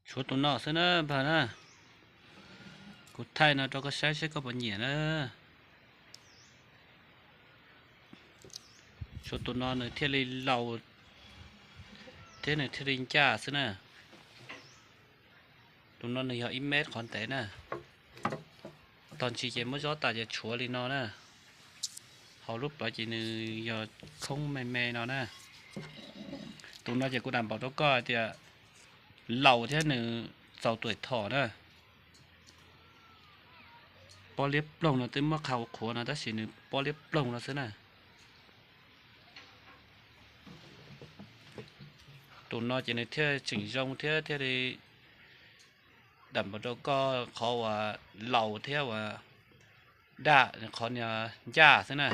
Tshuav tus no xwb na npawg na. Kuv thaij no rau koj saib saib koj puas nyiam na. Tshuav tus no nws thiaj li laus thiab nws thiaj li ncaj xwb na. Tus no nws yog ib mev qhov ntev na. Tog ntsis ces muab zob tas ces tshuav li no na. Hauv lub plawv ces nws yog khoob me me no na. Tus no ces kuv dam npaum rau koj tias laus thiab nws txaus tuam thom na. Pob liab ploog no twb muab qha ua qhuav no tab sis nws pob liab ploog no xwb na. Tus no ces nws thiaj tseem zoo thiab thiaj li dam npaum rau koj qhov uas laus thiab uas daj, qhov ncaj xwb na.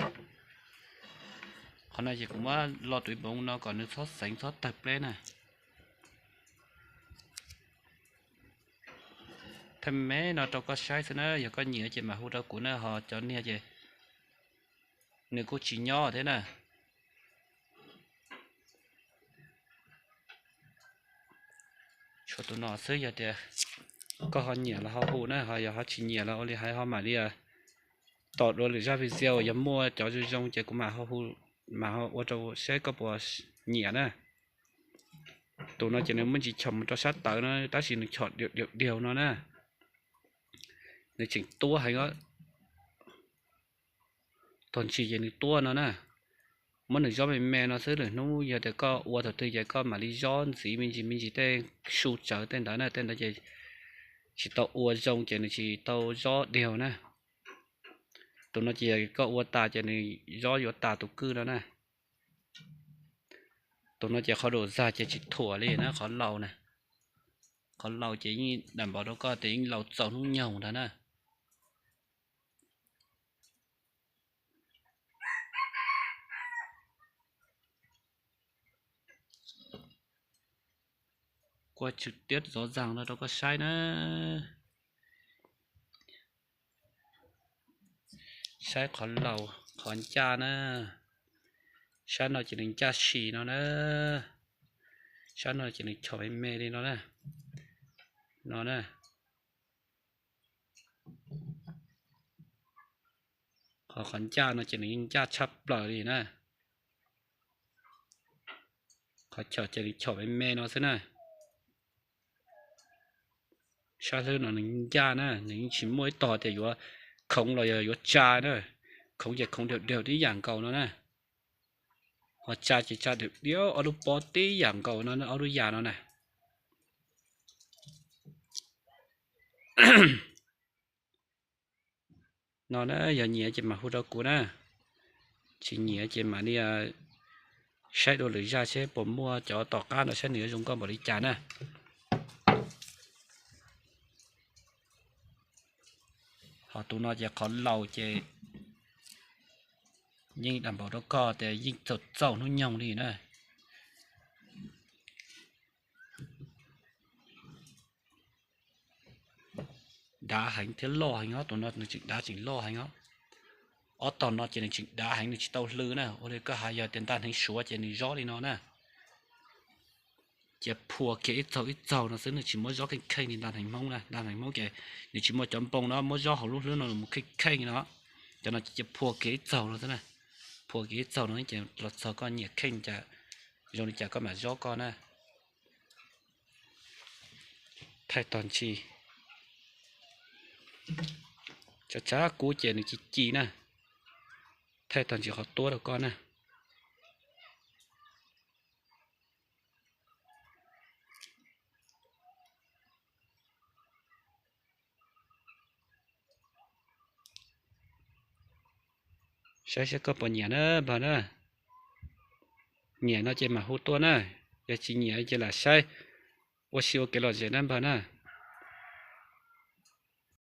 Qhov no ces kuv muab lo tus ib npoov no kom nws txhob xeev txhob tawg pleb na. Thaij me no rau koj saib xwb na, yog koj nyiam ces mam hu rau kuv na, ho cov niag ces nws kuj tsis nyob thiab na. Tshuav tus no xwb, yog tias koj ho nyiam los ho hu na, ho yog ho tsis nyiam los ua li hais ho mam li tos dua lwm zaj video, yog muaj cov zoo zoo ces kuv mam ho hu, mam ho ua rau saib koj puas nyiam na. Tus no ces nws muaj ntsis chom mus rau sab tawv no tab sis nws chom diav diav no na. Nws tseem tuab heev os. Tog ntsis ces nws tuab no na. Muab nws zob me me no xwb, lwm hnub yog tias koj ua thaum twg ces koj mam li zob ntxiv me ntsis me ntsis tej su tsawv tej ntawd na, tej ntawd ces tsis tau ua zoo ces nws tsis tau zob diav na. Tus no ces koj ua tas ces nws zob yuav tas tus kwj no na. Tus no ces qhov dum zag ces tsis thuam li na, qhov laus na. Qhov laus ces yeej dam npaum rau koj tias yeej laus txaus hnub nyoog ntag na. Kuaj tswm tiab zov zag no rau koj saib na. Saib qhov laus qhov ncaj na. Sab no ces nws ncaj si no na. Sab no ces nws chom me me li no na. No na. Qhov qhov ncaj no ces nws yeej ncaj tshaj plaws li na. Qhov chom ces nws chom me me no xwb na. Sab hlwb no nws ncaj na, nws yeej tsis muaj ib tog tias yuav khoov los yog yuav tsa na. Khoov ces khoov diav diav tib yam nkaus no na. Ho tsa ces tsa diav diav ob lub pob tib yam nkaus no, ob lub yam no na. No na, yog nyiam ces mam hu rau kuv na. Tsis nyiam ces mam li saib dua lwm zaj seb puas muaj cov tom qab no saib nws yuav zoo nkauj npaum li cas na. Ho tus no ces qhov laus ces yeej dam npaum rau koj tias yeej txaus txaus hnub nyoog li na. Dav heev thiab loj heev os, tus no nws tseem dav tseem loj heev os. Ob tog no ces nws tseem dav heev, nws tsis tau hlw na, ua li koj hais yog tias ntaj hneev Suav ces nws zob li no na. Ces phua kiag ib txaug ib txaug no xwb, nws tsis muab zob kheej kheej li ntaj hneev Hmoob na. Ntaj hneev Hmoob ces nws tsis muaj cov npoo no muab zob hauv lub hlwb no mus kheej kheej no. Cov no ces phua kiag ib txaug no xwb na. Phua kiag ib txaug no ces los txog koj nyiam kheej cas, zoo li cas koj mam zob koj na. Thaij tog ntsis, tsav tsav kub ces nws ci ci na. Thaij tog ntsis qhov tuab rau koj na. Saib saib koj puas nyiam na npawg na. Nyiam no ces mam hu tuaj na, yog tsis nyiam ces lam saib ua si ua kev lom zem na npawg na.